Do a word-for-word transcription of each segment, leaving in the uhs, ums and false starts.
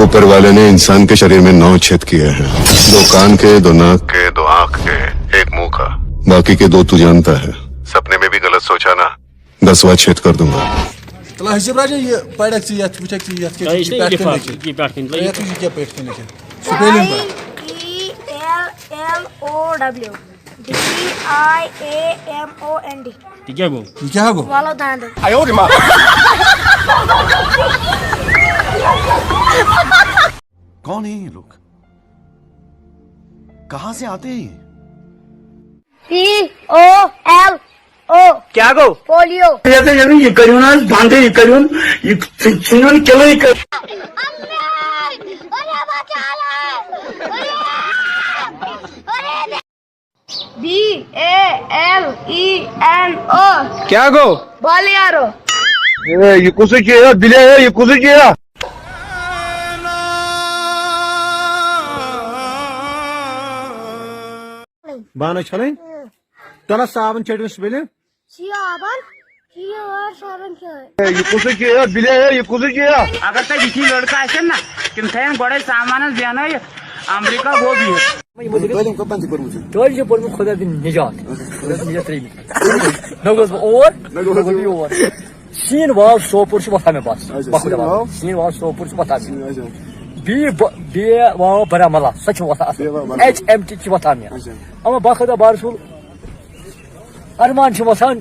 ऊपर वाले ने इंसान के शरीर में नौ छेद किए हैं। दो कान के, दो नाक के, दो आंख के, एक मुंह का। बाकी के दो तू जानता है। सपने में भी गलत सोचा ना। दसवाँ छेद कर दूंगा। تہٕ حسیٖب راجا، یہِ پَرکھ ژٕ یَتھ، وٕچھکھ ژٕ یَتھ کیٛاہ چھُ، یہِ پٮ۪ٹھ کَنہِ لیکھِتھ۔ یہِ پٮ۪ٹھ کَنہِ یَتھ وٕچھ یہِ کیٛاہ پٮ۪ٹھ کَنہِ لیکھِتھ۔ سُپیلِنٛگ پَر۔ I E L L O W D I A M O N D. تہِ کیٛاہ گوٚو؟ یہِ کیٛاہ گوٚو؟ وَلو دانٛدٕ۔ कौन है ये लोग? कहां से आते हैं ये? P O L O. کیٛاہ گوٚو؟ Polio. یَتھ یہِ کٔرِو نہٕ حظ بنٛدٕے، یہِ کٔرِو، یہِ ژھٕنُن کِلٕے کٔرِو۔ B A L E N O. کیٛاہ گوٚو؟ Bolero. ہے، یہِ کُسٕے چیٖز ہا، بِلے ہے، یہِ کُسٕے چیٖز ہا؟ بانہٕ چھلٕنۍ؟ تَلہٕ صابن چٔٹِو سُہ بِلہِ۔ صابن؟ یور صابن چھُ۔ ہے، یہِ کُسٕے چیٖز ہا، بِلے ہے، یہِ کُسٕے چیٖز ہا؟ اگر تۄہہِ یِتھی لڑکہٕ آسن نا، تِم تھاین گۄڈے سامانس بیہنٲیِتھ، امریکہ گوٚو بِہِتھ۔ تعلیٖم کَتھ تام چھِ پٔرمٕژ؟ کٲشِر پوٚرمُت خۄدا دِن نجات۔ خۄدا دِن نجات ترٛیٚیِمہِ۔ نہ گوس بہٕ اور، نہ گوس بہٕ یور۔ شیٖن واو سوپور چھُ وۄتھان مےٚ بس۔ اچھا، بَس شیٖن خۄدا واو؟ شیٖن واو سوپور چھُ وۄتھان مےٚ۔ اچھا۔ بیٚیہِ ب-، بیٚیہِ واو بارہمولہ، سۄ چھِ وۄتھان اَصٕل۔ بیٚیہِ واو بارہمولہ۔ ایچ ایم ٹی چھِ وۄتھان مےٚ۔ اچھا۔ اما بخدا بارسول ارمان چھِ وۄتھان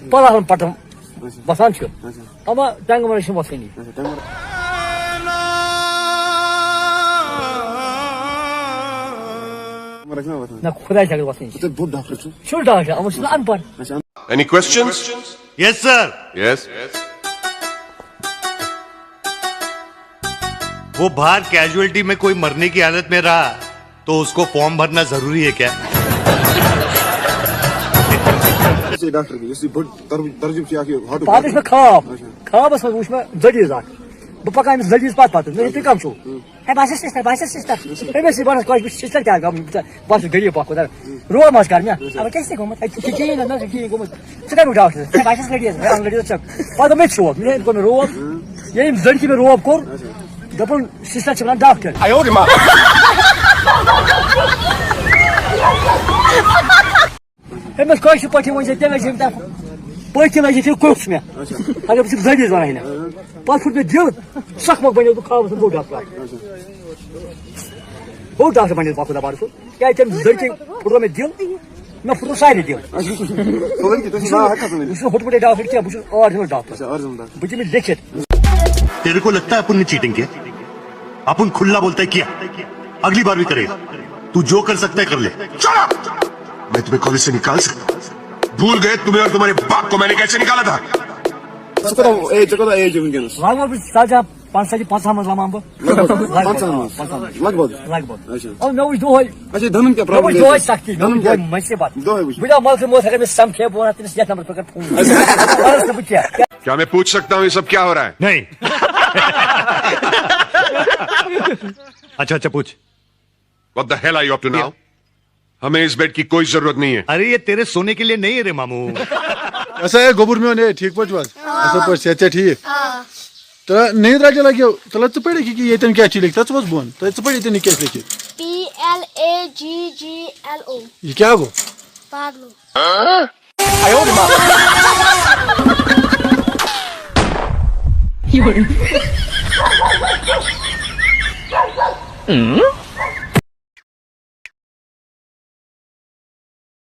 پلہن پٹن وۄتھان چھُ۔ اچھا۔ اما ٹنگ منٛز چھِ وۄتھٲنی۔ اچھا، ٹنگ منٛز۔ ٹنگ منٛز وۄتھان۔ نہ خۄداے چھِ اگر وۄتھٲنی۔ ژٕ چھُکھ بوٚڑ ڈاکٹر چھُکھ۔ چھُ ڈاکٹر، اما چھُس نہٕ اَن پڑھ۔ اچھا۔ Any questions? Yes, sir. Yes. वो बाहर कैजुअलिटी में कोई मरने की हालत में रहा तो उसको फॉर्म भरना जरूरी है क्या? ژےٚ ڈاکٹر گٔے، یُس یہِ بٔڑ تر-، ترجمہٕ چھِ اَکھ یہِ ہاٹُک پتہٕ وٕچھ مےٚ ڈاکٹر۔ خواب۔ خوابس منٛز وٕچھ مےٚ زٔڈیٖز اکھ۔ بہٕ پکان أمِس زٔڈیٖز پتہٕ پتہٕ۔ مےٚ دوٚپ، "تُہۍ کم چھِو؟" ہے، بہٕ ہسا سِسٹر، بہٕ ہسا سِسٹر۔ أمِس یہِ بنس کٲشِر پٲٹھۍ سِسٹر کیٛاہ گٔمٕژ؟ بہٕ ہسا گٔلیٖو پکھ خۄدا۔ روب ما چھُ کران مےٚ؟ اَوَے کیٛاہ چھِ ژےٚ گوٚمُت؟ اَتہِ چھُ کِہیٖنۍ نہٕ، نہ چھُ کِہیٖنۍ گوٚمُت۔ ژٕ کَمیُک ڈاکٹر چھُکھ؟ ہے، بہٕ ہسا لٔڑیٖس، ہے، اَنٛگ لٔڑیٖس چھَکھ۔ پتہٕ دوٚپ مےٚ، "ژٕ چھُکھ؟" مےٚ کوٚر مےٚ روب۔ ییٚلہِ أمۍ زٔڈۍ کہِ مےٚ روب کوٚر، دوٚپُن، "سِسٹر چھِ وَنان ڈاکٹر۔" أمِس کٲشِر پٲٹھۍ وۄنۍ چھِ تیٚلہِ چھِ تَتھ پٔتۍ کِنۍ لَگہِ یِتھُے کُس مےٚ۔ اگر بہٕ چھُس زٔڈِس وَنان ہِنہ۔ پَتہٕ پھُٹ مےٚ دِل، سَکھ مۄکھ بَنیو بہٕ خابَس منٛز بوٚڑ ڈاکٹر اَکھ۔ بوٚڑ ڈاکٹر بَنیو بہٕ خۄدا بارٕ سُنٛد۔ کیٛازِ تَمہِ زٔڈۍ کِنۍ پھُٹرو مےٚ دِل، مےٚ پھُٹرو سارے دِل۔ ژٕ وَن کہِ تُہۍ چھِو ناو ہٮ۪کان ژٕ ؤنِتھ؟ بہٕ چھُس نہٕ ہُٹہٕ پٲٹھۍ ڈاکٹر کینٛہہ، بہٕ چھُس آرجِنَل ڈاکٹر۔ اچھا، آرجِنَل ڈاکٹر۔ بہٕ دِمہٕ لیکھِتھ۔ तेरे को लगता है अपन ने चीटिंग किया? अपन खुला बोलता है किया, अगली बार भी करेगा। तू जो कर सकता है कर ले। Shut up! मैं तुम्हें कॉलेज से निकाल सकता हूँ। भूल गए तुम्हें और तुम्हारे बाप को मैंने कैसे निकाला था। ژٕ کوٗتاہ ایج، ژےٚ کوٗتاہ ایج چھِ وٕنکیٚنَس؟ لگ بگ چھُ ژَتجی ہَن، پانٛژتٲجی، پنٛژاہ منٛز لَمان بہٕ۔ لگ بگ پنٛژاہ منٛز۔ پنٛژاہ منٛز۔ لگ بگ۔ لگ بگ۔ اچھا۔ او، مےٚ وٕچھ دۄہَے۔ اچھا، دَنٛدَن کیٛاہ مےٚ وٕچھ پرابلم؟ دۄہَے سختی، مےٚ دَنٛدَن وٕچھ کیٛاہ؟ دۄہَے مُصیٖبت۔ دۄہَے وٕچھ۔ بہٕ دَپہٕ مَلکہٕ موت اگر مےٚ سَمکھے، بہٕ وَنہٕ تٔمِس یَتھ نمبرَس پٮ۪ٹھ کَر فون۔ بہٕ وَنَس نہٕ بہٕ کینٛہہ۔ क्या मैं पूछ सकता हूँ ये सब क्या हो रहा है? नहीं। अच्छा, अच्छा, पूछ। What the hell are you up to now? हमें इस बेड की कोई जरूरत नहीं है। अरे, ये तेरे सोने के लिए नहीं है रे मामू। ہسا ہے گوٚبُر میون، ہے، ٹھیٖک پٲٹھۍ چھُو حظ؟ اَصٕل پٲٹھۍ، صحت چھا ٹھیٖک؟ تہٕ نیٖند راجا لَگیو، تہٕ لَگ ژٕ پٔرِکھ یہِ کہِ ییٚتٮ۪ن کیٛاہ چھِ لیکھِتھ، ژٕ وَس بۄن، تہٕ ژٕ پٔرۍ ییٚتٮ۪ن یہِ کیٛاہ چھِ لیکھِتھ۔ P L A G G L O. یہِ کیٛاہ گوٚو؟ پاگلو۔